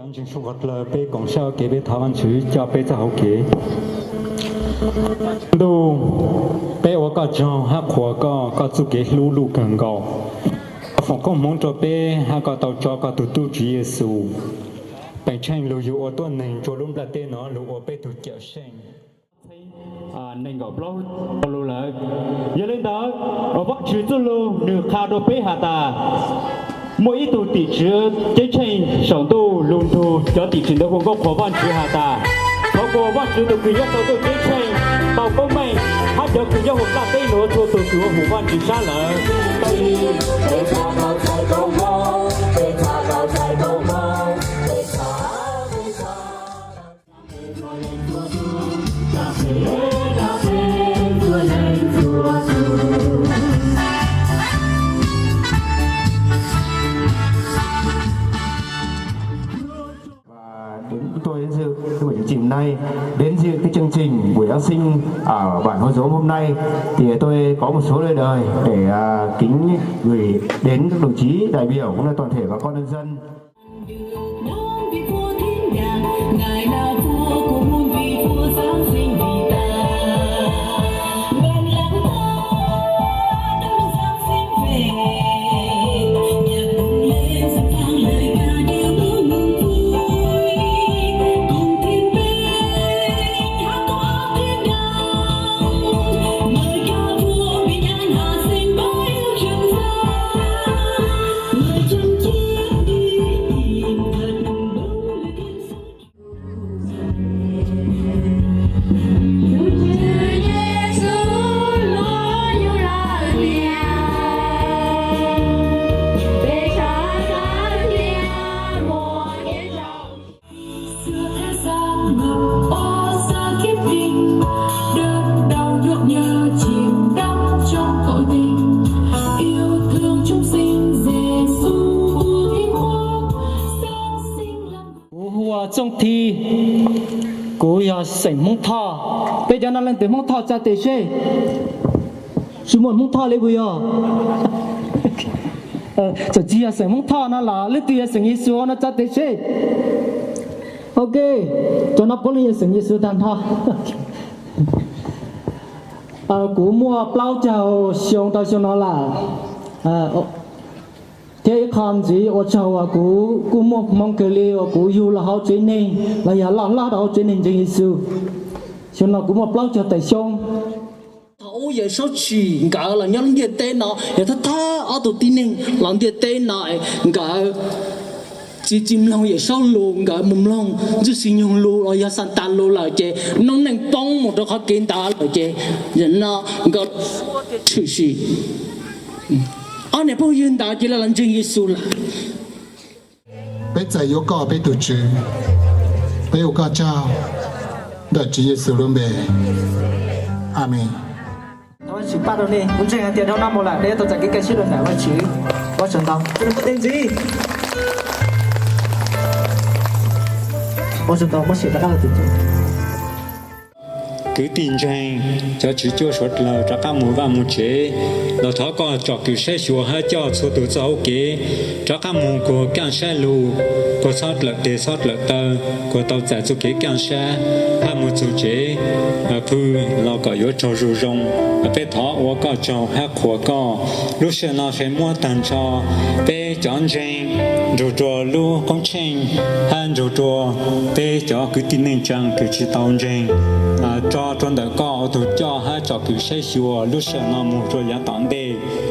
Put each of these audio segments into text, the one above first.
Ntseeg sub qhov dlawg peb koom saib ua ke, peb thov Vajtswv coj peb txoj hauv kev. Ntuj, peb ua koj tsaug hab qhuas koj, koj txuj kev hlub luj kawg nkaus. Koj foom koob hmoov rua peb hab koj tau tso koj tug tub Tswv Yexus peem tsheej lug yug ua tuab neeg rua lub nplajteb nuav lug ua peb tug cawm seej. Nees nkaum plaub lug lawm. Yog le ntawd, Vajtswv txuj lug nwg qha rua peb has tas, muaj ib tug tim tswv ceeb tsheej saum ntuj lug nrug cov tim tswv ntawd hu nkauj qhuas Vajtswv has tas, thov kuas Vajtswv tug kws nyob rua txuj ceeb tsheej tau koob meej, hab cov kws nyob huv nplajteb nuav txhua tug kws ua hum Vajtswv sab lawm. Và đến, tôi đến dự cái buổi chương trình hôm nay, đến dự cái chương trình buổi Giáng sinh ở bản Hố Dốm hôm nay, thì tôi có một số lời đời để, à, kính gửi đến các đồng chí đại biểu cũng như toàn thể bà con nhân dân. Được đón vị vua thiên đàng, Ngài là vua của muôn vị vua, Giáng sinh vì ta. Bàn lắng ta đón Giáng sinh về, nhạc bùng lên, reo vang lời ca điệu mừng vui, cùng thiên binh hát tấu thiên đàng. Mời ca vua bình an hạ sinh, báo hiếu Trần gian. Người chinh chiến đi tìm thật đúng nơi thiên sứ. Xưa thế gian ngập ô sa kiếp kinh, đớn đau nhộn nhơ chìm đắm trong cõi tình. Yêu thương chúng sinh Giêsu vua Thiên Quốc, sáng sinh làm Kuv hu ua Txooj Thi, kuv yog xeem Hmoob Thoj. Peb cov no leej twg Hmoob Thoj tsa tes seb. Tsis muaj Hmoob Thoj li puas yog? Txawm tsis yog xeem Hmoob Thoj no los leej twg yog xeem Yexus no tsa tes seb. Ok, cov no puav leej yog xeem Yexus tag nrho. Kuv muaj plaub caug xyoo rau xyoo no lawm, thiab ib qho ntxiv ua tsaug uas kuv kuj muaj hmoo kawg li uas kuv yug los hauv tsev neeg los yog loj hlob rau hauv tsev neeg ntseeg Yexus. Xyoo no kuv muaj plaub caug tawm xyoo. Thaum ub Yawm Saub Tshim nkawd los nyob lub ntiaj teb no, yog thawj thawj ob tug tib neeg los ntiaj teb no, nkawd tsis tsis mloog Yawm Saub lus, nkawd mus mloog Ntsuj Sis Nyoog lus los yog Xas Tas lus lawm ces noob neej poob mus rau qhov kev ntawd lawm ces no nkawd tshwm sim. Ob niam phooj ywg ntawd ces lawv los ntseeg Yexus lawm. Peb txais yuav koj peb tus Tswv, peb ua koj tsaug ntawm Tswv Yexus lub npe. Amees. Thov Vajtswv pab rau nej, kuv ntseeg hais tias dhau no mus lawm nej yuav tau txais kev kaj siab rau ntawm Vajtswv. Ua tsaug ntau, ntxiv. Ua tsaug ntau, muab sim rov qab los tim. Kwv tij ntseeg, cov tswv cuab suav dlawg rov qab mus vaj mus tsev los thov koj tsom kwm saib xyuas hab coj txhua tus txoj hauv kev rov qab mus kuas kaaj sab lug, kuas txhob dlawm teg txhob dlawm taw, kuas tau txais txoj kev kaaj sab hab mus txug tsev pw los kom yuav tsaug zug zoo. Peb thov ua koj tsaug hab qhuas koj. Lub sij hawm no qhia muab tag nrho peb cov ntseeg nrug rua lub koob tsheej hab nrug rua peb cov kwv tij neej tsaa kws tsis tau ntseeg tso rua ntawm koj ua tug coj hab tsom kwm saib xyuas lub sij hawm no mus rua yav tom ntej.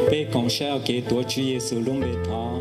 Peb koom saib ua ke tuav Tswv Yexus lub npe thov.